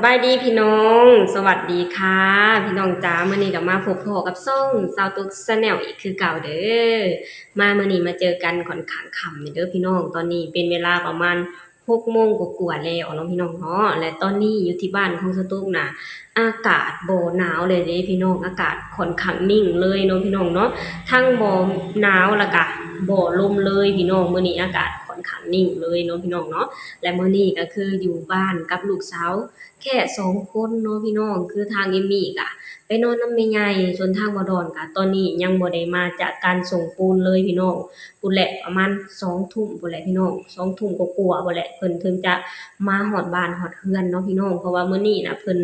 ສະບາຍດີພີ່ນ້ອງ ສະຫວັດດີຄ່ະພີ່ນ້ອງຈ໋າ. ມື້ນີ້ກໍມາພົບພໍ້ກັບຊ່ອງສາວຕຸກ Channel ອີກຄືເກົ່າເດີ. ມາມື້ນີ້ມາເຈີກັນຂ້ອນຂ້າງຄ່ຳນີ້ເດີພີ່ນ້ອງ. ຕອນນີ້ເປັນເວລາປະມານຫົກໂມງກວ່າໆແລ້ວເນາະພີ່ນ້ອງເນາະ. ແລະຕອນນີ້ຢູ່ທີ່ບ້ານຂອງສາວຕຸກນະ ອາກາດບໍ່ໜາວເລີຍເດ້ພີ່ນ້ອງ, ອາກາດຂ້ອນຂ້າງນິ່ງເລີຍເນາະພີ່ນ້ອງເນາະ. ທັງບໍ່ໜາວ ແລ້ວກະບໍ່ລົມເລີຍພີ່ນ້ອງ. ມື້ນີ້ອາກາດຂ້ອນຂ້າງນິ່ງເລີຍເນາະພີ່ນ້ອງເນາະ. ແລະມື້ນີ້ກໍຄືຢູ່ບ້ານກັບລູກສາວແຄ່ສອງຄົນເນາະພີ່ນ້ອງ. ຄືທາງເອມມີ້ກະໄປນອນນຳແມ່ໃຫຍ່, ສ່ວນທາງບ່າວດອນກະຕອນນີ້ຍັງບໍ່ໄດ້ມາຈາກການສົ່ງປູນເລີຍພີ່ນ້ອງ. ພຸ້ນແຫຼະ ປະມານສອງທຸ່ມພຸ້ນແຫຼະພີ່ນ້ອງ, ສອງທຸ່ມກວ່າໆພຸ້ນແຫຼະ ເພິ່ນເຖິງຈະມາຮອດບ້ານຮອດເຮືອນເນາະພີ່ນ້ອງ. ເພາະວ່າມື້ນີ້ນະ ເພິ່ນ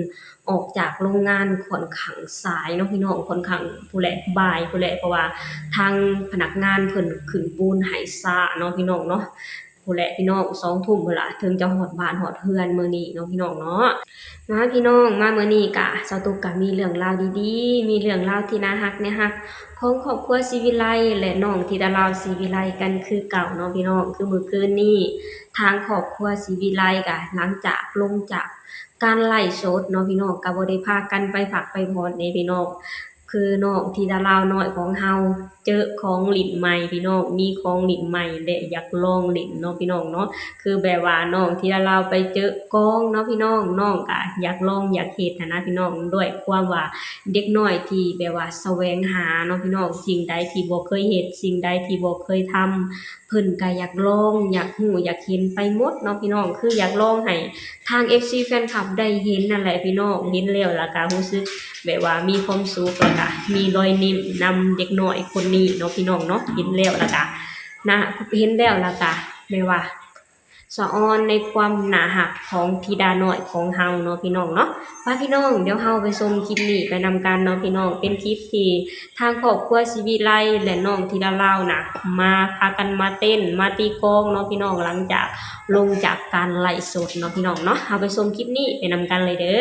ອອກຈາກໂຮງງານຂ້ອນຂ້າງສາຍເນາະພີ່ນ້ອງ, ຂ້ອນຂ້າງພຸ້ນແຫຼະ ບ່າຍພຸ້ນແຫຼະ. ເພາະວ່າທາງພະນັກງານເພິ່ນຂຶ້ນປູນໃຫ້ຊ້າເນາະພີ່ນ້ອງເນາະ. ພຸ້ນແຫຼະພີ່ນ້ອງ ສອງທຸ່ມພຸ້ນລະ ເຖິງຈະຮອດບ້ານຮອດເຮືອນມື້ນີ້ເນາະພີ່ນ້ອງເນາະ. ມາພີ່ນ້ອງ ມາມື້ນີ້ກະ ສາວຕຸກກະມີເລື່ອງລາວດີໆ ມີເລື່ອງລາວທີ່ໜ້າຮັກ ໜ້າຮັກຂອງຄອບຄົວສີວິໄລ ແລະ ນ້ອງທິດາລາວສີວິໄລກັນຄືເກົ່າເນາະພີ່ນ້ອງ. ຄືມື້ຄືນນີ້ ທາງຄອບຄົວສີວິໄລກະ ຫຼັງຈາກລົງຈາກການໄລຟ໌ສົດເນາະພີ່ນ້ອງ ກະບໍ່ໄດ້ພາກັນໄປພັກໄປຜ່ອນເດ້ພີ່ນ້ອງ. ຄືນ້ອງທິດາລາວນ້ອຍຂອງເຮົາ ເຈີຂອງຫຼິ້ນໃໝ່ພີ່ນ້ອງ, ມີຂອງຫຼິ້ນໃໝ່ ແລະ ຢາກລອງຫຼິ້ນເນາະພີ່ນ້ອງເນາະ. ຄືແບບວ່ານ້ອງທິດາລາວໄປເຈີກອງເນາະພີ່ນ້ອງ, ນ້ອງກະຢາກລອງຢາກເຮັດຫັ້ນນະພີ່ນ້ອງ. ດ້ວຍຄວາມວ່າເດັກນ້ອຍທີ່ແບບວ່າສະແຫວງຫາເນາະພີ່ນ້ອງ, ສິ່ງໃດທີ່ບໍ່ເຄີຍເຮັດ ສິ່ງໃດທີ່ບໍ່ເຄີຍທຳ ເພິ່ນກະຢາກລອງ ຢາກຮູ້ ຢາກເຫັນໄປໝົດເນາະພີ່ນ້ອງ. ຄືຢາກລອງໃຫ້ທາງເອັຟຊີແຟນຄລັບໄດ້ເຫັນນັ້ນແຫຼະພີ່ນ້ອງ, ເຫັນແລ້ວລະກະຮູ້ສຶກແບບວ່າມີຄວາມສຸກ ລະກະມີລອຍຍິ້ມນຳເດັກນ້ອຍຄົນນີ້ເນາະພີ່ນ້ອງເນາະ. ເຫັນແລ້ວລະກະນະ ເຫັນແລ້ວລະກະແບບວ່າສະອອນໃນຄວາມໜ້າຮັກຂອງທິດານ້ອຍຂອງເຮົາເນາະພີ່ນ້ອງເນາະ. ມາພີ່ນ້ອງ ດຽວເຮົາໄປຊົມຄລິບນີ້ໄປນຳກັນເນາະພີ່ນ້ອງ. ເປັນຄລິບທີ່ ທາງຄອບຄົວສີວິໄລ ແລະ ນ້ອງທິດາລາວນະ ມາພາກັນມາເຕັ້ນ ມາຕີກອງເນາະພີ່ນ້ອງ, ຫຼັງຈາກລົງຈາກການໄລຟ໌ສົດເນາະພີ່ນ້ອງເນາະ. ເຮົາໄປຊົມຄລິບນີ້ໄປນຳກັນເລີຍເດີ.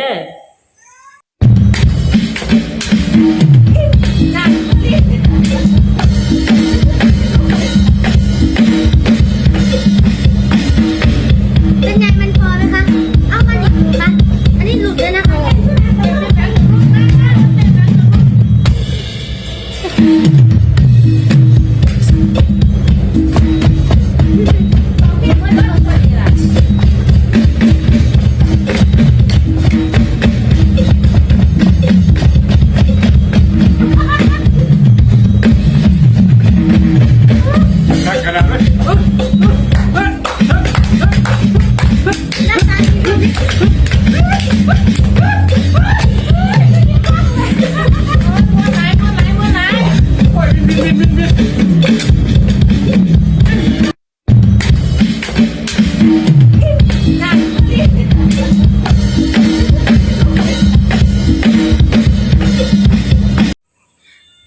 เป็นไง มันพอไหมคะ เอามาอีกค่ะ อันนี้หลุดเลยนะคะ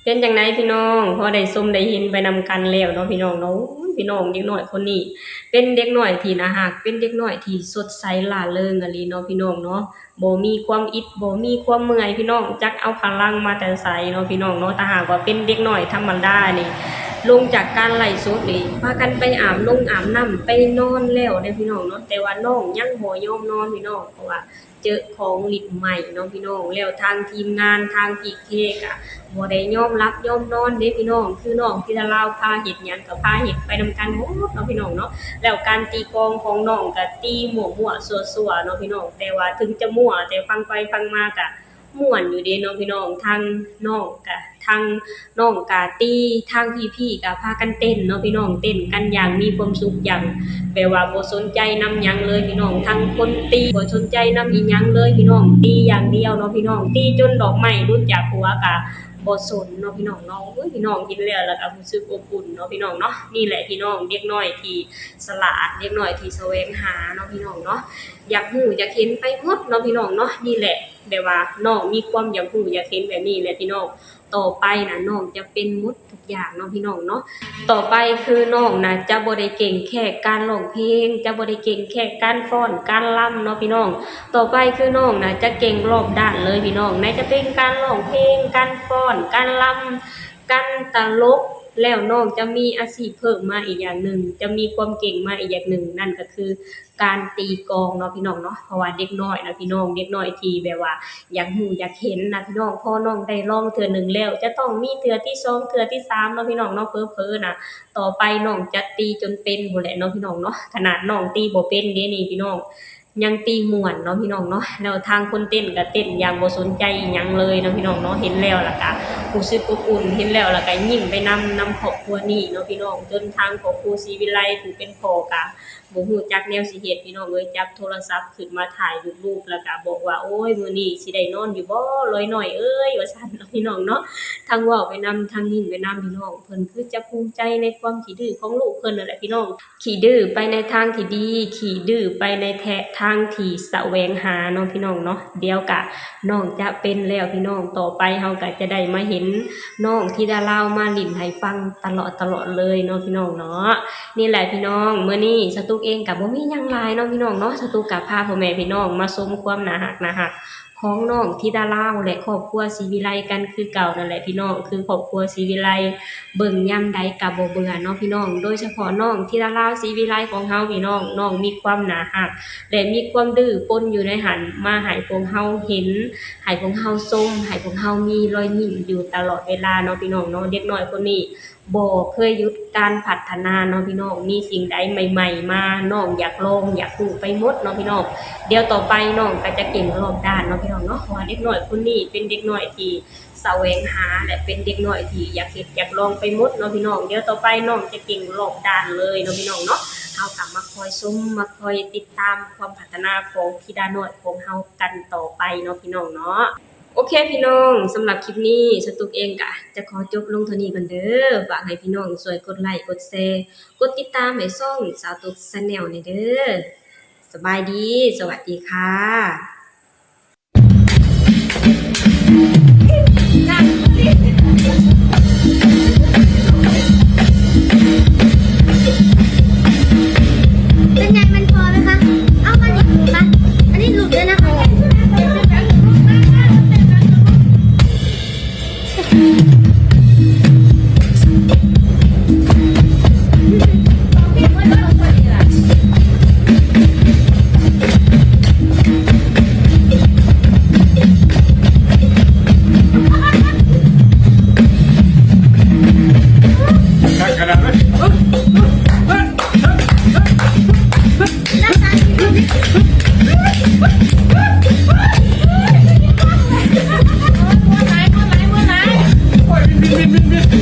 เป็นจั่งใดพี่น้อง พอได้ชมได้เห็นไปนำกันแล้วเนาะพี่น้องเนาะ โอ้ย พี่น้อง เด็กน้อยคนนี้เป็นเด็กน้อยที่น่าฮัก เป็นเด็กน้อยที่สดใสร่าเริงอีหลีเนาะพี่น้องเนาะ บ่มีความอิด บ่มีความเมื่อยพี่น้อง จักเอาพลังมาแต่ไสเนาะพี่น้องเนาะ ถ้าหากว่าเป็นเด็กน้อยธรรมดานี่ ลงจากการไลฟ์สดนี่ พากันไปอาบนงอาบน้ำ ไปนอนแล้วเด้อพี่น้องเนาะ แต่ว่าน้องยังบ่ยอมนอนพี่น้อง เพราะว่า เจอของหลิ้นใหม่เนาะพี่น้อง แล้วทางทีมงานทางพีเคก็บ่ได้ยอมหลับยอมนอนเด้พี่น้อง คือน้องทีละลาวพาเฮ็ดหยังก็พาเฮ็ดไปนำกันหมดเนาะพี่น้องเนาะ แล้วการตีกลองของน้องก็ตีมั่วๆซั่วๆเนาะพี่น้อง แต่ว่าถึงจะมั่ว แต่ฟังไปฟังมาก็ม่วนอยู่เด้เนาะพี่น้อง ทางน้องก็ ทางน้องกะตี ทางพี่ๆกะพากันเต้นเนาะพี่น้อง เต้นกันอย่างมีความสุข อย่างแบบว่าบ่สนใจนำหยังเลยพี่น้อง ทั้งคนตีบ่สนใจนำอีหยังเลยพี่น้อง ตีอย่างเดียวเนาะพี่น้อง ตีจนดอกไม้หลุดจากหัวกะบ่สนเนาะพี่น้องเนาะ โอ้ย พี่น้องเห็นแล้ว แล้วกะรู้สึกอบอุ่นเนาะพี่น้องเนาะ นี่แหละพี่น้อง เด็กน้อยที่ฉลาด เด็กน้อยที่แสวงหาเนาะพี่น้องเนาะ อยากรู้อยากเห็นไปหมดเนาะพี่น้องเนาะ นี่แหละ แบบว่าน้องมีความอยากรู้อยากเห็นแบบนี้แหละพี่น้อง ต่อไปนะน้องจะเป็นหมดทุกอย่างเนาะพี่น้องเนาะ ต่อไปคือน้องนะจะบ่ได้เก่งแค่การร้องเพลง จะบ่ได้เก่งแค่การฟ้อน การรำเนาะพี่น้อง ต่อไปคือน้องนะจะเก่งรอบด้านเลยพี่น้อง ไหนจะเป็นการร้องเพลง การฟ้อน การรำ การตลก ແລ້ວນ້ອງຈະມີອາຊີບເພີ່ມມາອີກຢ່າງໜຶ່ງ, ຈະມີຄວາມເກັ່ງມາອີກຢ່າງໜຶ່ງ, ນັ້ນກໍຄືການຕີກອງເນາະພີ່ນ້ອງເນາະ. ເພາະວ່າເດັກນ້ອຍນະພີ່ນ້ອງ, ເດັກນ້ອຍທີ່ແບບວ່າຢາກຮູ້ຢາກເຫັນນະພີ່ນ້ອງ, ພໍນ້ອງໄດ້ລອງເທື່ອໜຶ່ງແລ້ວ ຈະຕ້ອງມີເທື່ອທີສອງ ເທື່ອທີສາມເນາະພີ່ນ້ອງເນາະ. ເຜີໆນະ ຕໍ່ໄປນ້ອງຈະຕີຈົນເປັນພຸ້ນແຫຼະເນາະພີ່ນ້ອງເນາະ. ຂະໜາດນ້ອງຕີບໍ່ເປັນເດນີ້ພີ່ນ້ອງ, ຍັງຕີມ່ວນເນາະພີ່ນ້ອງເນາະ. ແລ້ວທາງຄົນເຕັ້ນກໍເຕັ້ນຢ່າງບໍ່ສົນໃຈອີ່ຫຍັງເລີຍເນາະພີ່ນ້ອງເນາະ. ເຫັນແລ້ວລະກະຮູ້ສຶກອົບອຸ່ນ, ເຫັນແລ້ວລະກະຍິ້ມໄປນຳ, ນຳຄອບຄົວນີ້ເນາະພີ່ນ້ອງ. ຈົນທາງຄອບຄົວສີວິໄລຜູ້ເປັນພໍ່ກະບໍ່ຮູ້ຈັກແນວຊິເຮັດພີ່ນ້ອງເອີຍ, ຈັບໂທລະສັບຂຶ້ນມາຖ່າຍຮູບໆ ລະກະບອກວ່າ ໂອ້ຍ ມື້ນີ້ຊິໄດ້ນອນຢູ່ບໍ່ ລອຍນ້ອຍເອີຍ ວ່າຊັ້ນເນາະພີ່ນ້ອງເນາະ. ທັງເວົ້າໄປນຳ ທັງຍິ້ມໄປນຳພີ່ນ້ອງ. ເພິ່ນຄືຈະພູມໃຈໃນຄວາມຂີ້ດື້ຂອງລູກເພິ່ນນັ້ນແຫຼະພີ່ນ້ອງ. ຂີ້ດື້ໄປໃນທາງທີ່ດີ, ຂີ້ດື້ໄປໃນແທະທາງທີ່ສະແຫວງຫາເນາະພີ່ນ້ອງເນາະ. ດຽວກະນ້ອງຈະເປັນແລ້ວພີ່ນ້ອງ, ຕໍ່ໄປເຮົາກະຈະໄດ້ມາເຫັນນ້ອງທິດາລາວມາຫຼິ້ນໃຫ້ຟັງຕະຫຼອດ, ຕະຫຼອດເລີຍເນາະພີ່ນ້ອງເນາະ. ນີ້ແຫຼະພີ່ນ້ອງ, ມື້ນີ້ສະຕຸກເອງກະບໍ່ມີຫຍັງຫຼາຍເນາະພີ່ນ້ອງເນາະ. ສະຕຸກກະພາພໍ່ແມ່ພີ່ນ້ອງມາຊົມຄວາມໜ້າຮັກ, ໜ້າຮັກ ຂອງນ້ອງທິດາລາວ ແລະ ຄອບຄົວສີວິໄລກັນຄືເກົ່ານັ້ນແຫຼະພີ່ນ້ອງ. ຄືຄອບຄົວສີວິໄລ ເບິ່ງຍາມໃດກໍບໍ່ເບື່ອເນາະພີ່ນ້ອງ. ໂດຍສະເພາະນ້ອງທິດາລາວສີວິໄລຂອງເຮົາພີ່ນ້ອງ, ນ້ອງມີຄວາມໜ້າຮັກ ແລະ ມີຄວາມດື້ປົນຢູ່ໃນຫັ້ນ ມາໃຫ້ພວກເຮົາເຫັນ, ໃຫ້ພວກເຮົາຊົມ, ໃຫ້ພວກເຮົາມີລອຍຍິ້ມຢູ່ຕະຫຼອດເວລາເນາະພີ່ນ້ອງເນາະ. ເດັກນ້ອຍຄົນນີ້ ບໍ່ເຄີຍຢຸດການພັດທະນາເນາະພີ່ນ້ອງ, ມີສິ່ງໃດໃໝ່ໆມາ ນ້ອງຢາກລອງຢາກຮູ້ໄປໝົດເນາະພີ່ນ້ອງ. ດຽວຕໍ່ໄປນ້ອງກໍຈະເກັ່ງຮອບດ້ານເນາະພີ່ນ້ອງເນາະ, ເພາະວ່າເດັກນ້ອຍຄົນນີ້ເປັນເດັກນ້ອຍທີ່ສະແຫວງຫາ ແລະ ເປັນເດັກນ້ອຍທີ່ຢາກເຮັດຢາກລອງໄປໝົດເນາະພີ່ນ້ອງ. ດຽວຕໍ່ໄປນ້ອງຈະເກັ່ງຮອບດ້ານເລີຍເນາະພີ່ນ້ອງເນາະ. ເຮົາກໍມາຄອຍຊົມ ມາຄອຍຕິດຕາມຄວາມພັດທະນາຂອງທິດານ້ອຍຂອງເຮົາກັນຕໍ່ໄປເນາະພີ່ນ້ອງເນາະ. ໂອເຄພີ່ນ້ອງ, ສຳລັບຄລິບນີ້ ສະຕຸກເອງກະຈະຂໍຈົບລົງເທົ່ານີ້ກ່ອນເດີ. ຝາກໃຫ້ພີ່ນ້ອງຊ່ວຍກົດໄລ ກົດແຊ ກົດຕິດຕາມໃຫ້ຊ່ອງສາວຕຸກ Channel ແດ່ເດີ. ສະບາຍດີ, ສະຫວັດດີຄ່ະ. เป็นไง มันพอไหมคะ เอามาดิ มา อันนี้หลุดด้วยนะคะ โอ้ย บิน บิน บิน บิน บิน